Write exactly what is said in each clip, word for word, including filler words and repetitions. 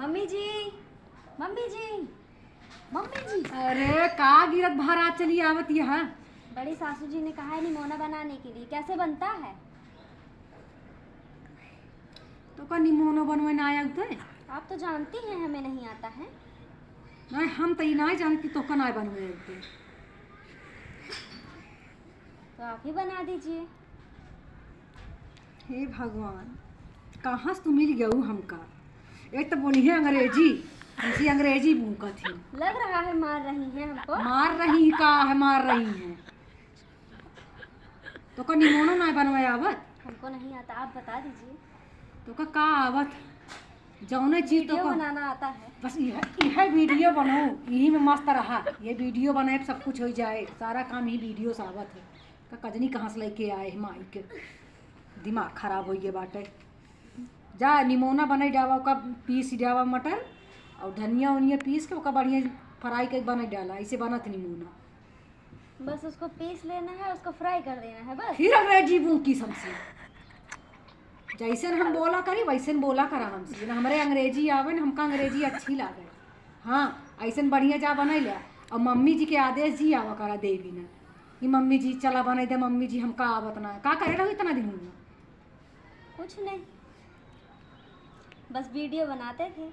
मम्मी जी, मम्मी जी, मम्मी जी। अरे, का गिरत भरा चली आवत यहाँ? बड़ी सासू जी ने कहा है निमोना बनाने के लिए, कैसे बनता है? तोका निमोनो बनवे ना आया उते? आप तो जानती हैं हमें नहीं आता है। नहीं, हम तो ई ना जानती तोका ना बनवे उते। तो आप ही बना दीजिए। हे भगवान, कहाँ से तू मिल गऊ हमका? एक तो बोली है अंग्रेजी, हमसे अंग्रेजी बूकत ही। लग रहा है मार रही हैं हमको। मार रही का है, मार रही हैं। तोका निमोनो ना बनवे आवत? हमको नहीं आता, आप बता दीजिए। तोका का आवत? जौने चीज तो वीडियो का बनाना आता है। बस यह, यह वीडियो बनाओ, यही में मस्त रहा। ये वीडियो बनाए, सब कुछ हो जाए, सारा काम ही वीडियो से आवत है। का कजनी कहाँ से लेके आए हैं माई के, दिमाग खराब हो गया बाटे। जा निमोना बनाई डावा, ओका पीस डावा मटर और धनिया उनिया पीस के ओका बढ़िया फ्राई करके बनाई डाला, ऐसे बनत निमोना। बस उसको पीस लेना है, उसको फ्राई कर देना है बस। फिर अंग्रेजी बूकी सबसे। जैसन हम बोला करी, वैसन बोला करा हमसे। ना हमरे अंग्रेजी आवे, ना हमका अंग्रेजी अच्छी लागे। हाँ, ऐसन बढ़िया जा बनाई ले। और मम्मी जी के आदेश जी आवा करा देवी ना। कि मम्मी जी चला बनाई दे, मम्मी जी हमका आवत ना। का करे रहो इतना दिन हुआ? कुछ नहीं, बस वीडियो बनाते थे।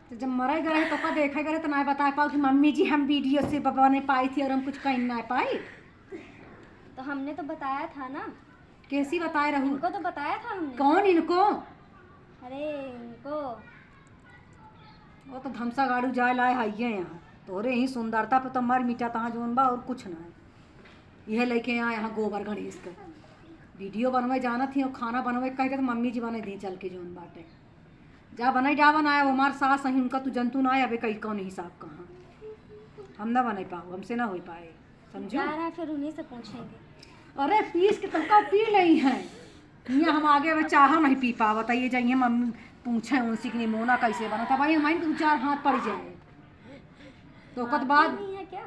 तो जब मरे गए तो का देखे गए तो ना बता पाओ कि मम्मी जी हम वीडियो से ब-, बने पाई थी और हम कुछ कहीं ना पाई। तो हमने तो बताया था ना। कैसी बताए रहू? इनको तो बताया था हमने। कौन इनको? अरे इनको। वो तो धमसा गाड़ू जाए लाए हइये यहाँ। तोरे ही सुंदरता पे तो मर मिटा तहाँ जोन बा और कुछ ना है। यह लेके यहाँ, यहाँ गोबर गणेश के वीडियो बनवे जानत ही और खाना बनवे कह के तो मम्मी जी बने दी चल के जोन बाटे। जा बनाई डावा ना आया, वो हमार सास अही, उनका तू जंतु ना आया, अबे कई कौन हिसाब कहाँ। हम ना बनाई पाओ, हमसे ना हो पाए, समझो? जा रहा है, फिर उन्हीं से पूछेंगे। अरे पीस के तुमका पी नहीं है, ये हम आगे अब चाह नहीं पी पावत, ये जाइए मम्मी पूछे उनसे कि निमोना कैसे बना था। भाई हमारे दो चार हाथ पड़ जाए तो ओकत आप बाद नहीं है क्या?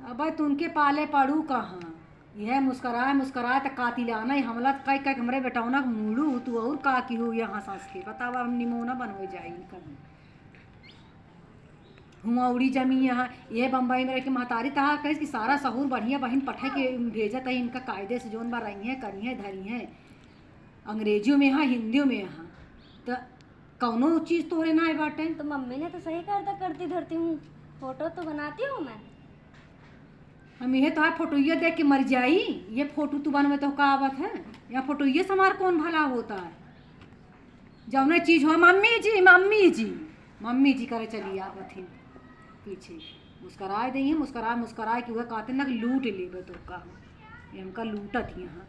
अबे तुनके पाले पड़ू कहाँ? यह मुस्कराए मुस्कराए त कातिलाना ही हमला त कई कई हमरे बेटौना के मूड़ू तू और का की हो यहाँ सास के? बतावा हम निमोना बनवे जाई इनका। हुआ उड़ी जमी यहाँ, ये बम्बई में रह के महतारी तहा कहिस कि सारा सहूर बढ़िया बहिन पठा के भेजत है इनका कायदे से जोन बा रही हैं, करी हैं, धरी हैं। अंग्रेजियों में यहाँ, हिंदियों में यहाँ। त कौनो चीज तोहरे ना आए बाटे। तो मम्मी ने तो सही कहा था, करती धरती हूँ, फोटो तो बनाती हूँ मैं। हम यह तो फोटोइया देख के मर जाई। ये फोटो तू बनवे तो का आवत है? या फोटोइया से हमार कौन भला होता है? जौने चीज हो मम्मी जी, मम्मी जी, मम्मी जी करे चली आवत ही पीछे। मुस्कराए दे, मुस्कराए मुस्कराए कि वह कहते ना कि लूट लेबे तो का, ये हमका लूटत ही यहाँ।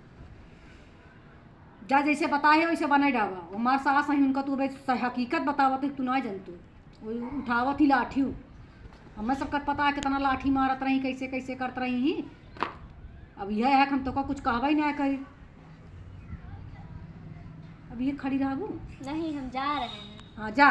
जा जैसे बताए है वैसे बनाई डावा। वो हमार सास है उनका तू बे हकीकत बतावत है, तू ना जानतू। वो उठावत ही लाठी। हमें सबका पता है कितना लाठी मारत रही, कैसे कैसे करत रही ही। अब यह है कि हम तोका कुछ कहबे ही ना करी। अब ये खड़ी रहबू? नहीं, हम जा रहे हैं। हाँ जा।